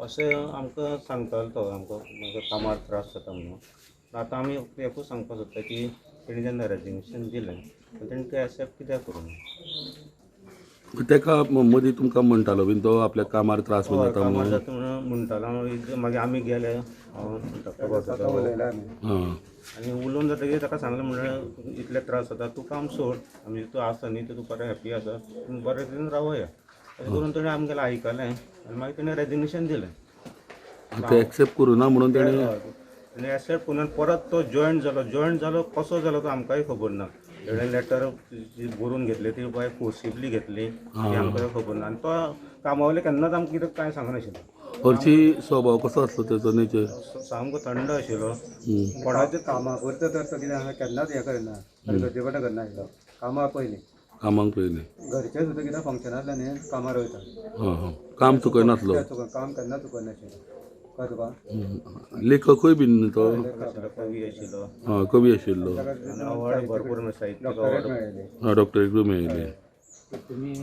अशें आमकां सांगतालो तो आमकां म्हाका कामार त्रास जाता म्हणून. आतां आमी एकूच सांगपाक सोदता की तेणी जेन्ना रेजिग्नेशन दिलें तेणी तें एक्सेप्ट कित्याक करूंक ना. तेका मदीं तुमकां म्हणटालो बीन तो आपल्या कामार त्रास बीन हय, जाता कामार म्हणून. जाता म्हणून म्हणटालो. मागीर आमी गेले, हांव डॉक्टर स्वता उलयला आमी. हां आनी उलोवन जातकीर ताका सांगलें म्हणल्यार इतले त्रास जाता, तूं काम सोड, आमी तूं आसा न्ही तूं बरें हॅप्पी आसा, तूं बरें तरेन रावया. अशें करून तेणें आमगेलें आयकलें आनी मागीर तेणें रेजिग्नेशन दिलें. ते एक्सेप्ट करूं ना म्हणून तेणें तेणें एक्सेप्ट करून परत तो जॉयन जालो. जॉयन जालो कसो जालो तो आमकांय खबर ना. तेणें लेटर जी बरोवन घेतली ती बाय फोर्सिबली घेतली ती आमकां खबर ना. आनी तो कामावयले केन्नाच आमकां कितें कांय सांगनाशिल्लो. हरशी स्वभाव कसो आसलो तेचो नेचर? सामको थंड आशिल्लो. कोणाच्या कामा पुरतो तर तो कितें आसा केन्नाच हें करना, गरजेपणां करनाशिल्लो. कामां पयलीं, कामाक पयलीं, घरचें सुद्दां कितें फंक्शन आसलें न्ही कामार वयता. हां हां काम चुकयनासलो. काम केन्ना चुकयनाशिल्लो. कळ्ळें तुका? लेखकूय बीन न्ही तो? कवी आशिल्लो. हां कवी आशिल्लो. अवॉर्ड भरपूर साहित्यीक डॉक्टरेट अवॉर्ड मेळिल्ली. हां डॉक्टरेटूय मेळिल्ली. तुमी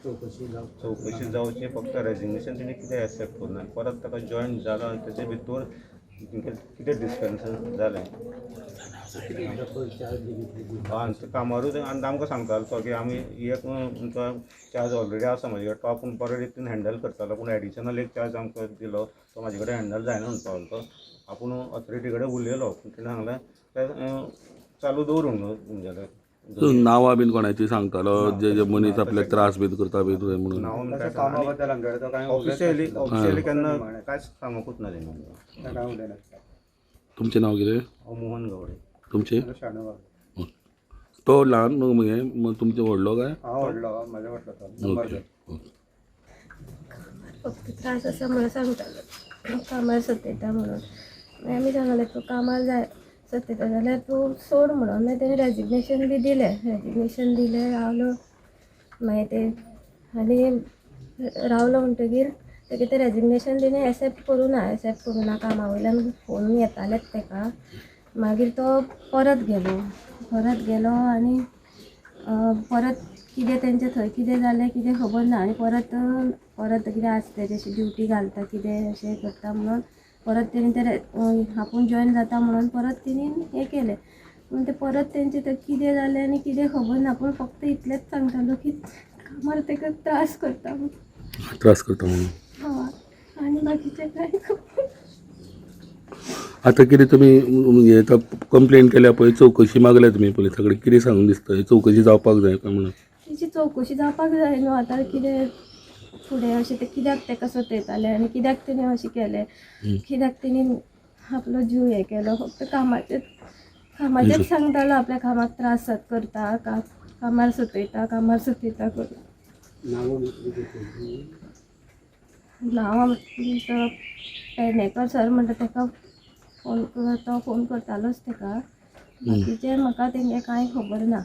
चवकशी चवकशी जावची, फक्त रेजिग्नेशन तेणी कितें एक्सेप्ट करूं ना. परत ताका जॉयन जालो आनी तेजे भितर कितें डिस्कशन जालें आनी कामारूच. आनी आमकां सांगतालो तो की आमी एक तुमचो चार्ज ऑलरेडी आसा म्हाजे कडेन, तो आपूण बरे रितीन हँडल करतालो, पूण एडिशनल एक चार्ज आमकां दिलो तो म्हाजे कडेन हँडल जायना म्हणपाक लागलो. तो आपूण ऑथॉरिटी कडेन उलयलो, पूण तेणें सांगलें तें चालू दवरूंक न्हू तुमगेलें. नांवां बीन कोणाची सांगतालो जे जे मनीस आपल्याक त्रास बीन करता बीन तुवें म्हणून? नांव तशें कामा बद्दल आमगेले तो कांय ऑफिशियली ऑफिशियली केन्ना कांयच सांगूंकच ना तेणी आमकां. कांय उलयनासलो. तुमचें नांव कितें? हांव मोहन गावडे. तुमचें? शाणू. तो ल्हान न्हू मगे तुमचें व्हडलो काय? हांव व्हडलो, म्हाज्या व्हडलो तो नंबर ओके दोन. ओके. फक्त त्रास आसा म्हणून सांगतालो, कामार सतयता म्हणून. मागीर आमी सांगलें तूं कामार जाय सतयता जाल्यार तूं सोड म्हणून. मागीर तेणें रेजिग्नेशन बी दिलें. रेजिग्नेशन दिलें, रावलो. मागीर ते आनी रावलो म्हणटगीर तेगे तें रेजिग्नेशन तेणी एक्सेप्ट करूं ना. एक्सेप्ट करूं ना, कामा वयल्यान फोन येतालेच तेका. मागीर तो परत गेलो. परत गेलो आनी परत कितें तेंचें थंय कितें जालें कितें खबर ना. आनी परत परत कितें आसता तेशी ड्युटी घालता कितें अशें करता म्हणून परत तेणी ते आपूण जॉयन जाता म्हणून परत तेणी हें केलें. पूण तें परत तेंचें थंय कितें जालें आनी कितें खबर ना. पूण फक्त इतलेंच सांगतालो की कामार तेका त्रास करता म्हणून. त्रास करता म्हणून. हय, आनी बाकीचें कांय खबर. आतां कितें तुमी हे कंप्लेन केल्या पळय, चवकशी मागल्या तुमी पुलिसा कडेन, कितें सांगून दिसता चवकशी जावपाक जाय काय म्हणून? तेची चवकशी जावपाक जाय न्हू. आतां कितें फुडें अशें तें कित्याक तेका सतयतालें आनी कित्याक तेणी अशें केलें, कित्याक तेणी आपलो जीव हें केलो. फक्त कामाचेच कामाचेच सांगतालो, आपल्या कामाक त्रास करता, कामार सतयता, कामार सतयता करून. नांवां तो पेडणेकर सर म्हणटा तेका फोन, तो फोन करतालोच तेका. बाकीचें म्हाका तेंगे कांय खबर ना.